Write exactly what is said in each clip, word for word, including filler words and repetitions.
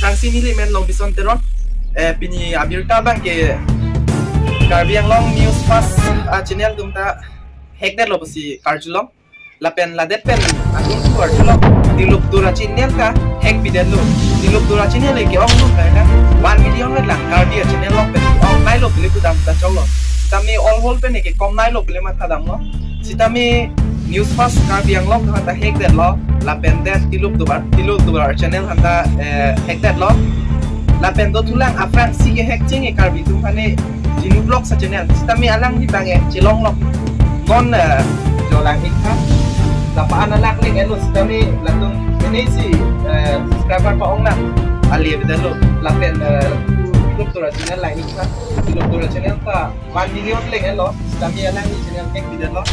Tangsi neli men Longbison Teron, eh, pini abirta abang ke Karbi Anglong News First, ah, channel atum ta hack detlo pusi karjulong. Lapen ladet pen atum tu karjulong. Tiluk Dur achannel ta hack pidetlo. Tiluk Dur achannel ke-ong lo ka na. One million vet lang Karbi achannel along pen ong nailo pili kudam ta choklo. Sitame all whole pen ke kom nailo pili matha damlo. Sitame News First Karbi Anglong ta hack detlo. Lapen det Tiluk Dur, Tiluk Dur channel aphan ta, eh, hack detlo. Lapen dothulang aphrangsi ke hack cheng e Karbi atum aphan e Jinu Vlogs achannel. Sitame alangli abang e chelonglok. Non, eh, jo lang-ik tha. Lapu-an alangleng elo sitame latum ini si, eh, subscriber pa-ong nang. Ali abang lo. Lapen, eh, Tiluk Dur channel lang-ik tha. Tiluk Dur channel ta one million leng elo, sitame alangli channel hack pidetlo.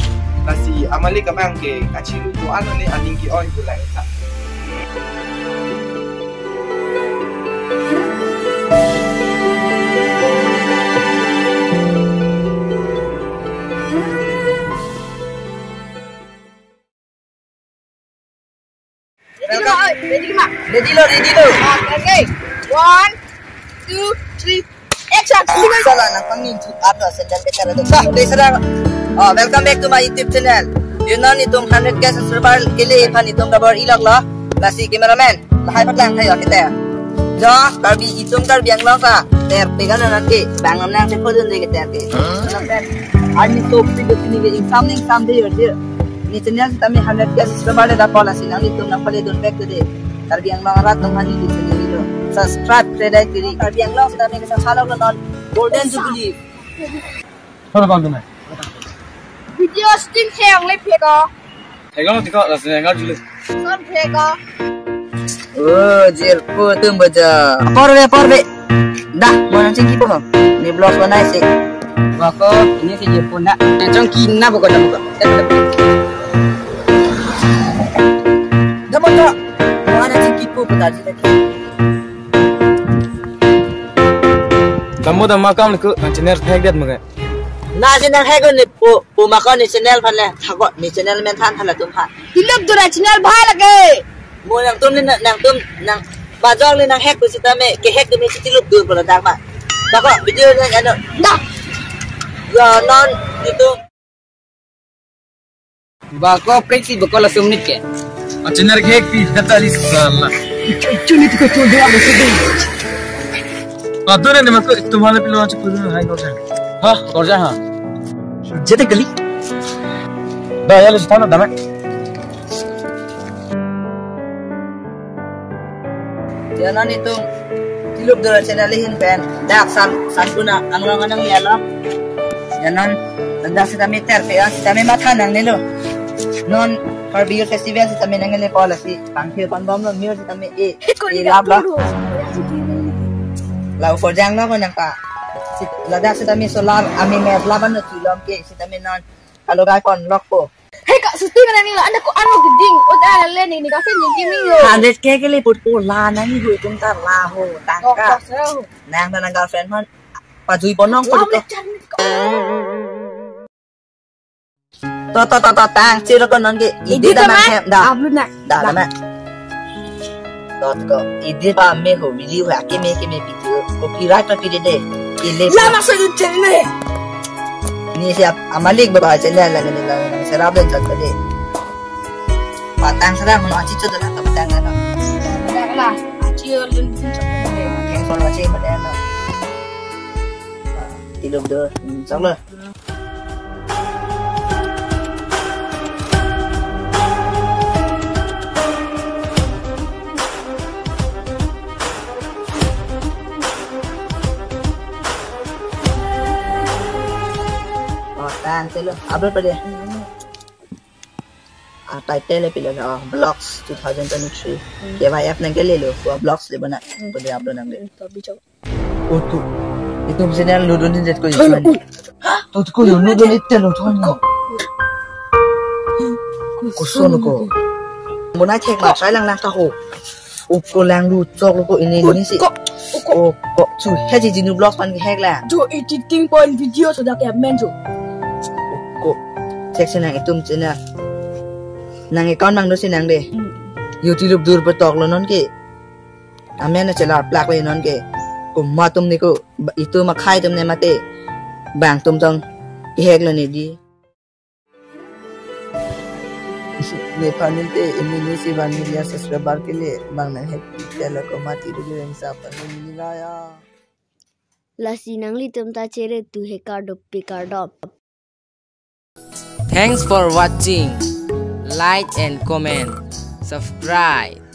Lasi amalik abang ke kachiru ko ano ni aning ke-oi ko lang-ik tha. Ready lo, oi, ready lo, ma? Ready lo, ready lo. Ah, okay. One, two, three, action. Salam, nang pangin tu apa sendal bekar tu. Sah, play serang. Oh, welcome back to my YouTube channel. You know, netum hundred K subscriber kele aphan netum kabor-i loklo. Lasi cameraman, lahai patlang thayo kita. Jo, Karbi itum Karbi Anglong ta ter pegan nang ke, bang nang se phodun de ke ter ke. Ani top si ke sini ke exam ni exam de yo je. Ne channel sitame hundred K subscriber le dapo lasi nanglitum nangpale dun back to de. Karbi Anglong arat atum aphan ne channel lo subscribe kre dai tiri. Karbi Anglong sitame kesa salo ko non Golden Jubilee. Halo bang tumai. Video shooting thek le phe ko. Thek lo tiko lasi nang arjule. Son phe ko. Oh, jirpo tum baja. Apor be, apor be. Dah, mo nang chingki po. Ne vlog banai si. Wa ko, ini si jirpo na. Nang chingki na buka na buka. Dah mo to. Mo nang chingki po buka ji tadi. Damo dama kam ko, nang channel hack det mo ke. Na si nang hack ne po, po ma ko ne channel aphan le, tha ko ne channel men than than latum ha. Tiluk Dur channel bhai lake. Mo nangtum ne nangtum nang bajok le nang hack ko sitame ke hack ko me Tiluk Dur bola dak ma. Ba ko video nang ano. Dah. Ya non itu. Ba ko prek si ba ko la sumnit ke. Achannel ke hack pi data li sala. Ichu ichu ni tu ko chul dia mo se. Adu ne ma ko tumhale pilo achu pilo hai ko sa. Ha, korja ha. Jete kali. Ba ya le sthana dame. Ya non itum Tiluk Dur channel ahin pen dak san san kuna anglong anang ya lo. Ya non dak sitame ter pe ya sitame matha nangne lo. Non Karbi Festival sitame nangne le ko lasi pangthir pon bom lo mir sitame e e lap lo. La ufor jang lo ko nang ka. Sit- ladak sitame solar ami me laban lo chulom ke sitame non alogai pon lok ko. Hei, kak, shooting na ni la, anda ko ano geding, udah ala le ni, ni kafe ni kimi yo. Hundred K ke le put ko la nang ni hui tum tar la ho, tangka. Nang ta nang girlfriend hon, pajui ponong ko. To to to to tang, chiro ko non ke, ide da mang hem da. Ablu na. Da da mang. Dot ko, ide ba me ho video ha, ke me ke me video. Copyright pa pide de. Ile. La masuk YouTube ne. Ni siap amalik ba channel la ni la serap dan chat de. Patang serap mo achi chot na patang na. Patang la. Achi lun chot. Thanks for watching, patang na. Tiluk Dur. Chalo. Oh, tan, chalo, upload pa dia. Ah, title le pilo, oh, Vlogs two thousand twenty-three. Hmm. K Y F nang ke le lo, ko vlogs le bana. Hmm. Ko dia upload nang le. Hmm, to bichok. Oh, tu. Itum channel lo dun jet ko. Thon, itum. Oh. To ko lo dun jet lo thon. Ko. Koson ko. Mona thek ma sai lang lang ta ho. Ko lang lu chok lo ko ini ini si. Ko. Ko. Ko. Chu he ji Jinu Vlogs pan ke hack la. Jo editing point video so dak ya men jo. Ko. Check si nang itum channel. Nang account mang do si nang de. Hmm. YouTube Dur betok lo non ke. Amen chelar plak le non ke. Komat atum ni ko, itum akhei atum ne mate. Bang atum tong kehek lo ne di. Nephan te imini si one million subscriber ke liye bang nang happy telo komat idu di rengsa pa ni gaya. Lasi nanglitum ta chere tu he kardom pe kardom. Thanks for watching. Like and comment. Subscribe.